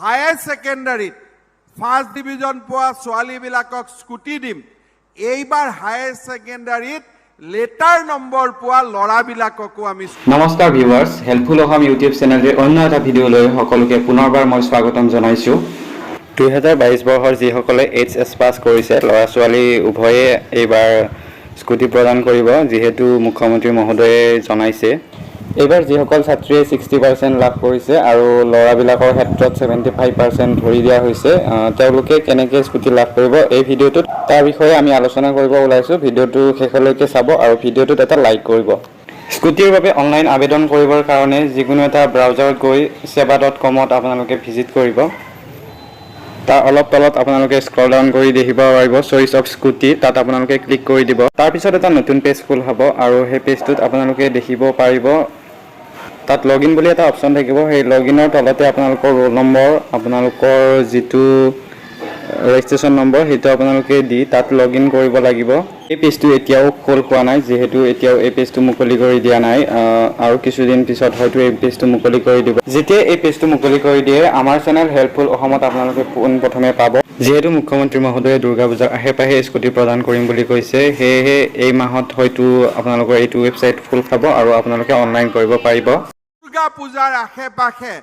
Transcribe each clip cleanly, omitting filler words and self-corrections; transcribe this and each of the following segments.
Higher ছেকেণ্ডাৰীত first division পোৱা ছোৱালীবিলাকক scooty দিম, এইবাৰ হায়াৰ ছেকেণ্ডাৰীত লেটাৰ নম্বৰ পোৱা ল'ৰাবিলাককো আমি নমস্কাৰ ভিউৱাৰ্ছ, হেল্পফুল অসম ইউটিউব চেনেলটিৰ অন্য এটা ভিডিঅ'লৈ সকলোকে পুনৰবাৰ মই স্বাগতম জনাইছোঁ। 2022 বৰ্ষৰ যিসকলে এইচ এছ পাছ কৰিছে, ল'ৰা ছোৱালী উভয়ে এইবাৰ স্কুটি প্ৰদান কৰিব, যিহেতু মুখ্যমন্ত্ৰী মহোদয়ে জনাইছে। এইবাৰ যিসকল ছাত্ৰীয়ে 60% লাভ কৰিছে আৰু ল'ৰাবিলাকৰ ক্ষেত্ৰত 75% ধৰি দিয়া হৈছে, তেওঁলোকে কেনেকৈ স্কুটি লাভ কৰিব, এই ভিডিঅ'টোত তাৰ বিষয়ে আমি আলোচনা কৰিব ওলাইছোঁ। ভিডিঅ'টো শেষলৈকে চাব আৰু ভিডিঅ'টোত এটা লাইক কৰিব। স্কুটিৰ বাবে অনলাইন আবেদন কৰিবৰ কাৰণে যিকোনো এটা ব্ৰাউজাৰত গৈ সেৱা.কমত আপোনালোকে ভিজিট কৰিব। তাৰ অলপ তলত আপোনালোকে স্ক্ৰল ডাউন কৰি দেখিব পাৰিব চইচ অফ স্কুটি, তাত আপোনালোকে ক্লিক কৰি দিব। তাৰপিছত এটা নতুন পেজ খোল হ'ব আৰু সেই পেজটোত আপোনালোকে দেখিব পাৰিব তাত লগ ইন বুলি এটা অপশ্যন থাকিব। সেই লগ ইনৰ তলতে আপোনালোকৰ ৰোল নম্বৰ, আপোনালোকৰ যিটো ৰেজিষ্ট্ৰেশ্যন নম্বৰ, সেইটো আপোনালোকে দি তাত লগ ইন কৰিব লাগিব। এই পেজটো এতিয়াও খোল খোৱা নাই, যিহেতু এতিয়াও এই পেজটো মুকলি কৰি দিয়া নাই। আৰু কিছুদিন পিছত হয়তো এই পেজটো মুকলি কৰি দিব। যেতিয়া এই পেজটো মুকলি কৰি দিয়ে, আমাৰ চেনেল হেল্পফুল অসমত আপোনালোকে পোনপ্ৰথমে পাব। যিহেতু মুখ্যমন্ত্ৰী মহোদয়ে দুৰ্গা পূজাৰ আশে পাশে স্কুটি প্ৰদান কৰিম বুলি কৈছে, সেয়েহে এই মাহত হয়তো আপোনালোকৰ এইটো ৱেবছাইট খোল খাব আৰু আপোনালোকে অনলাইন কৰিব পাৰিব। দুৰ্গা পূজাৰ আশে পাশে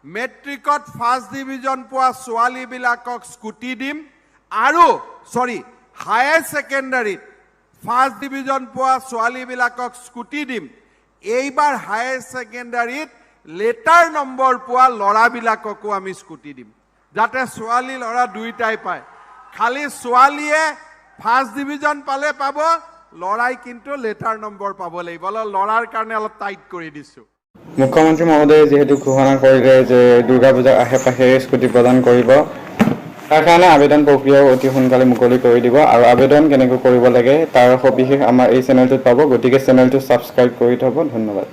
মেট্ৰিকত ফাৰ্ষ্ট ডিভিজন পোৱা ছোৱালীবিলাকক স্কুটি দিম আৰু চৰি, হায়াৰ ছেকেণ্ডাৰীত ফাৰ্ষ্ট ডিভিজন পোৱা ছোৱালীবিলাকক স্কুটি দিম, এইবাৰ হায়াৰ ছেকেণ্ডাৰীত লেটাৰ নম্বৰ পোৱা ল'ৰাবিলাককো আমি স্কুটি দিম, যাতে ছোৱালী ল'ৰা দুয়োটাই পায়। খালি ছোৱালীয়ে ফাৰ্ষ্ট ডিভিজন পালে পাব, ল'ৰাই কিন্তু লেটাৰ নম্বৰ পাব লাগিব। অলপ ল'ৰাৰ কাৰণে অলপ টাইট কৰি দিছোঁ। মুখ্যমন্ত্ৰী মহোদয়ে যিহেতু ঘোষণা কৰিলে যে দুৰ্গা পূজাৰ আশে পাশে স্কুটি প্ৰদান কৰিব, তাৰ কাৰণে আবেদন প্ৰক্ৰিয়াও অতি সোনকালে মুকলি কৰি দিব আৰু আবেদন কেনেকৈ কৰিব লাগে তাৰ সবিশেষ আমাৰ এই চেনেলটোত পাব। গতিকে চেনেলটো ছাবস্ক্ৰাইব কৰি থ'ব। ধন্যবাদ।